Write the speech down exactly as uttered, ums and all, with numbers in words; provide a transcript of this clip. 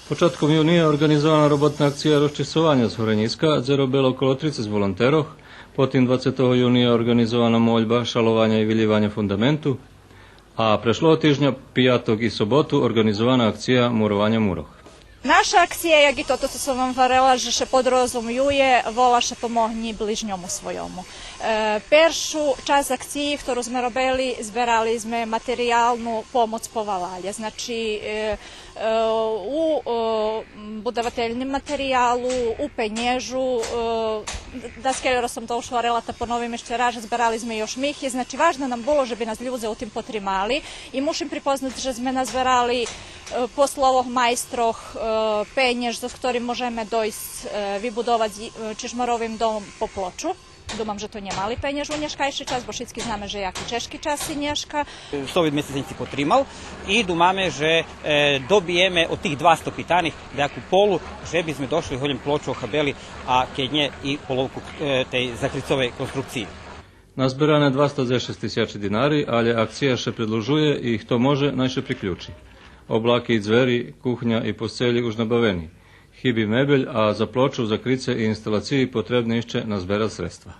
Початком юния орґанизована роботна акция розчисцованя згоренїска, дзе робело около трицец волонтерох, потим двацетого юния орґанизована мольба, шалованя и вилїваня фундаменту, а прешлого тижня, пияток и соботу, орґанизована акция мурованя мурох. Наша акция, як и тото цо сом вам гварела, же ше подрозумює, вола ше Помогнї ближньому свойому. Е, першу часц акциї, хтору зме робели, зберали зме материялну помоц по валалє. Значи, е, е, у, е, будовательним материялу, у пенєжу, е, даскельо раз сом то уж гварела, та поновим ище раз, же зберали зме и ошмихи. Значи, важне нам було же би нас людзе у тим потримали. И мушим припознац же зме назберали, е, по словох майстрох, е, пенєж, зоз хторим можеме дойсц, е, вибудовац, е, чишмаровим дом по Плочу. Думам же то нє мали пенєж у нєшкайши час, бо шицки знаме же яки чежки часи нєшка. Совет ме ше потримал и думаме же, е, добиєме од тих двасто питаних даяку полу, же би зме дошли голєм Плочу охабели, а кед нє и половку, е, тей закрицовей конструкциї. Назберане двасто дзешец тисячи динари, алє акция ше предлужує и хто може, най ше приключи. Облаки и дзвери, кухня и постелї уж набавени. Хиби мебель, а за Плочу, закрице и инсталациї потребне ище назберац средства.